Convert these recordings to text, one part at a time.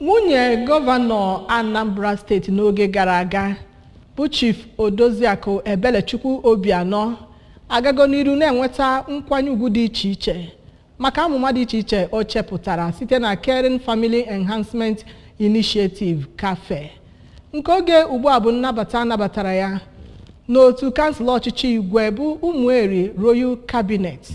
Nwunye gọvanọ Anambra Steeti n'oge gara aga bụ Chief Odoziakụ Ebelechukwu Obianọ agago n'iru na-enweta nkwanye ugwu dị iche iche maka amụma dị iche iche o chepụtara site na Caring Family Enhancement Initiative, CAFE. Nke oge ugbu a bụ nnabata anabatara ya n'otu kansụl ọchịchị igwe bụ Ụmụeri Royal Cabinet,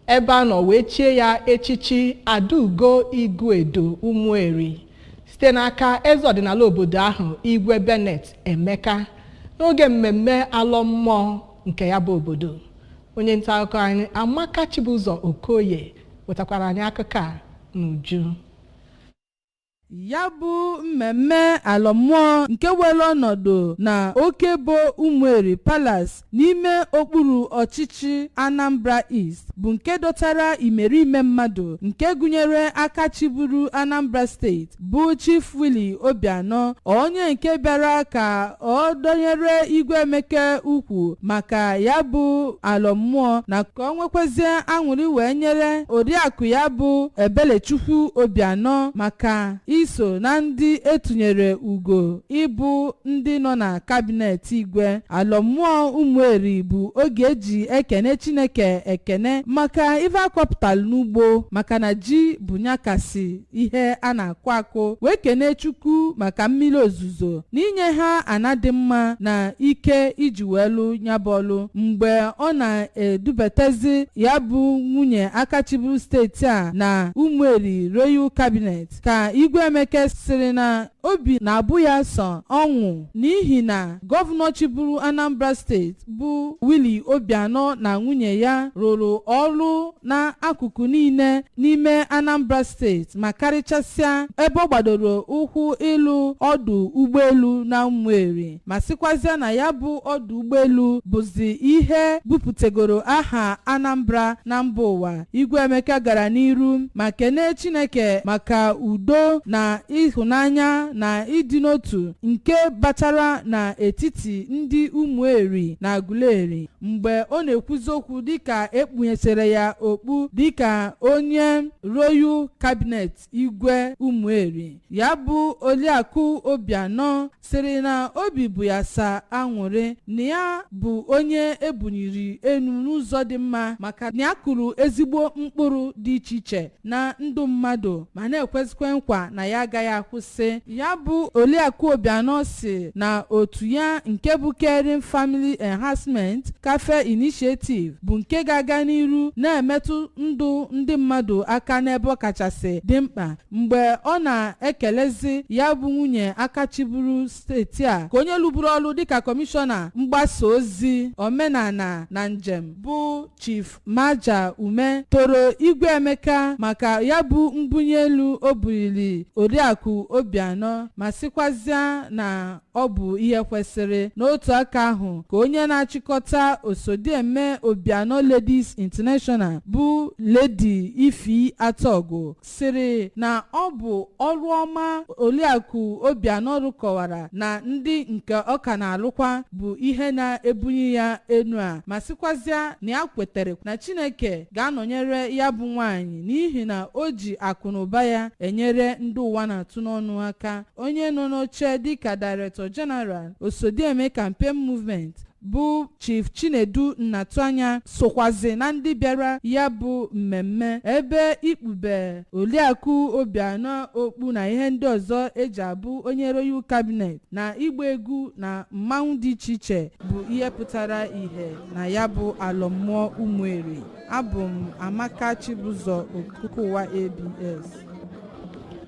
ebe a nọ wee chie ya echichi Adaugo Iguedo Ụmụeri site n'aka eze ọdịnala obodo ahụ, Igwe Bennett Emeka, n'oge mmemme alọmmụọ nke ya bụ obodo. Onye nta akụkọ anyị, Amaka Chibụzọ Okoye, wetakwara anyị akụkọ a n'uju. Ya bụ mmemme alọmmụọ nke were ọnọdụ na Okebo Ụmụeri Palace n'ime okpuru ọchịchị Anambra East bụ nke dọtara imerime mmadụ, nke gụnyere aka chịburu Anambra Steeti bụ Chief Willie Obianọ, onye nke bịara ka ọ dọnyere Igwe Emeka ukwu maka ya bụ alọmmụọ na ka ọ nwekwazie aṅụrị wee nyere oriakụ ya bụ Ebelechukwu Obianọ maka iso na ndị etunyere ugo ịbụ ndị nọ na kabinet igwe. Alọmmụọ Ụmụeri bụ oge eji ekene Chineke ekene maka ife akọpụtalụ n'ugbo, maka na ji bụ ya kasị ihe a na-akụ akụ, wee kene Chukwu maka mmiri ozuzo na inye ha ana dị mma na ike iji wee lụ ya bọọlụ. Mgbe ọ na-edubatezi ya bụ nwunye aka chịburu steeti a na Ụmụeri Royal Cabinet, ka Igwe Emeka sịrị na obi na-abụ ya sọ ọnwụ n'ihi na gọvanọ chịburu Anambra Steeti bụ Willie Obianọ na nwunye ya rụrụ ọrụ n'akụkụ niile n'ime Anambra Steeti, ma karịchasịa ebe ọ gbadoro ụkwụ ịlụ ọdụ ụgbọelu na Ụmụeri, ma sịkwazịa na ya bụ ọdụ ụgbọelu bụzi ihe bupụtegoro aha Anambra na mba ụwa. Igwe Emeka gara n'iru ma kene Chineke maka udo na ịhụnanya na ịdị n'otu nke batara n'etiti ndị Ụmụeri na Aguleri. Mgbe ọ na-ekwuzi okwu dịka ekpunyesịrị ya okpu dịka onye Royal Cabinet igwe Ụmụeri, ya bụ Oliakụ Obianọ sịrị na obi bụ ya sa aṅụrị na ya bụ onye ebunyiri enu n'ụzọ dị mma, maka na ya kụrụ ezigbo mkpụrụ dị iche iche na ndụ mmadụ, ma na-ekwezikwa nkwa na ya agaghị akwụsị. Ya bụ Oliakụ Obianọ si na otu ya nke bụ Caring Family Enhancement Cafe Initiative bụ nke ga-aga n'iru na-emetụ ndụ ndị mmadụ aka n'ebe ọ kachasị dị mkpa. Mgbe ọ na-ekelezi ya bụ nwunye aka chịburu steeti a, ka onye lụburu ọrụ dịka kọmishọna mgbasa ozi, omenala na njem bụ Chief Maja Ume toro Igwe Emeka maka ya bụ mbunye elu o buliri Oriakụ Obianọ, ma sịkwazịa na ọ bụ ihe kwesịrị. N'otu aka ahụ, ka onye na-achịkọta Osodieme Obianọ Ladies International bụ Lady Ifi Atọgụ sịrị na ọ bụ ọrụ ọma Oriakụ Obianọ rụkọwara na ndị nke ọ ka na-alụkwa bụ ihe na-ebunye ya enu a, ma sịkwazịa na ya kwetere na Chineke ga-anọnyere ya bụ nwaanyị n'ihi na o ji akụ na ụba ya enyere ndị ụwa na-atụ n'ọnụ aka. Onye nọ n'oche dịka Director General Osodieme Campaign Movement bụ Chief Chinedu Nnatụanya sokwazi na ndị bịara ya bụ mmemme, ebe ikpube Oliakụ Obianọ okpu na ihe ndị ọzọ eji abụ onye Royal Cabinet na ịgba egwu na mmanwụ dị iche iche bụ ihe pụtara ìhè na ya bụ alọmmụọ Ụmụeri. Abụ m Amaka Chibụzọ Okukuwa, ABS.